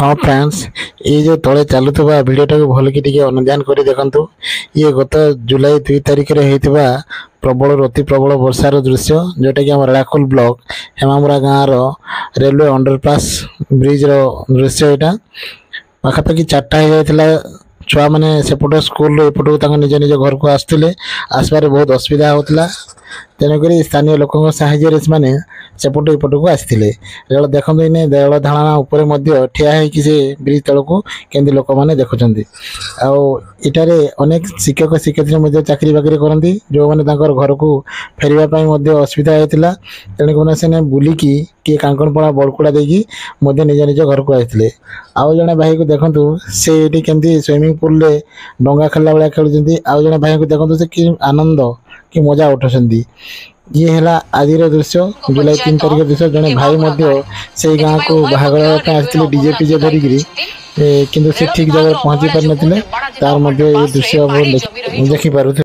ହଁ ଫ୍ରେଣ୍ଡସ୍, ଏଇ ଯେଉଁ ତଳେ ଚାଲୁଥିବା ଭିଡ଼ିଓଟାକୁ ଭଲକି ଟିକେ ଅନୁଧ୍ୟାନ କରି ଦେଖନ୍ତୁ। ଇଏ ଗତ ଜୁଲାଇ 2 ତାରିଖରେ ହେଇଥିବା ପ୍ରବଳରୁ ଅତି ପ୍ରବଳ ବର୍ଷାର ଦୃଶ୍ୟ, ଯେଉଁଟାକି ଆମ ରେଢ଼ାଖୋଲ ବ୍ଲକ ହେମାମୁରା ଗାଁର ରେଲୱେ ଅଣ୍ଡରପାସ୍ ବ୍ରିଜର ଦୃଶ୍ୟ। ଏଇଟା ପାଖାପାଖି 4ଟା ହେଇଯାଇଥିଲା। ଛୁଆମାନେ ସେପଟ ସ୍କୁଲରୁ ଏପଟକୁ ତାଙ୍କ ନିଜ ନିଜ ଘରକୁ ଆସୁଥିଲେ। ଆସିବାରେ ବହୁତ ଅସୁବିଧା ହେଉଥିଲା, ତେଣୁକରି ସ୍ଥାନୀୟ ଲୋକଙ୍କ ସାହାଯ୍ୟରେ ସେମାନେ ସେପଟୁ ଏପଟକୁ ଆସିଥିଲେ। ରେଳ ଦେଖନ୍ତୁ, ଏଇନେ ରେଳ ଧାରଣା ଉପରେ ମଧ୍ୟ ଠିଆ ହେଇକି ସେ ବ୍ରିଜ ତଳକୁ କେମିତି ଲୋକମାନେ ଦେଖୁଛନ୍ତି। ଆଉ ଏଠାରେ ଅନେକ ଶିକ୍ଷକ ଶିକ୍ଷୟିତ୍ରୀ ମଧ୍ୟ ଚାକିରି ବାକିରି କରନ୍ତି, ଯେଉଁମାନେ ତାଙ୍କର ଘରକୁ ଫେରିବା ପାଇଁ ମଧ୍ୟ ଅସୁବିଧା ହେଇଥିଲା। ତେଣୁକରି ସେମାନେ ବୁଲିକି କିଏ କାଙ୍କଣପଳା ବଡ଼କୁଡ଼ା ଦେଇକି ମଧ୍ୟ ନିଜ ନିଜ ଘରକୁ ଆସିଥିଲେ। ଆଉ ଜଣେ ଭାଇକୁ ଦେଖନ୍ତୁ, ସେ ଏଇଠି କେମିତି ସୁଇମିଂ ପୁଲରେ ଡଙ୍ଗା ଖେଳିଲା ଭଳିଆ ଖେଳୁଛନ୍ତି। ଆଉ ଜଣେ ଭାଇଙ୍କୁ ଦେଖନ୍ତୁ, ସେ କି ଆନନ୍ଦ କି ମଜା ଉଠାଉଛନ୍ତି। ଇଏ ହେଲା ଆଜିର ଦୃଶ୍ୟ, ଜୁଲାଇ 3 ତାରିଖ ଦୃଶ୍ୟ। ଜଣେ ଭାଇ ମଧ୍ୟ ସେଇ ଗାଁକୁ ବାହାଘର ହେବା ପାଇଁ ଆସିଥିଲେ ଡିଜେ ଫିଜେ ଧରିକିରି, କିନ୍ତୁ ସେ ଠିକ୍ ଜାଗାରେ ପହଞ୍ଚି ପାରିନଥିଲେ। ତାର ମଧ୍ୟ ଏଇ ଦୃଶ୍ୟ ଆପଣ ଦେଖିପାରୁଥିବେ।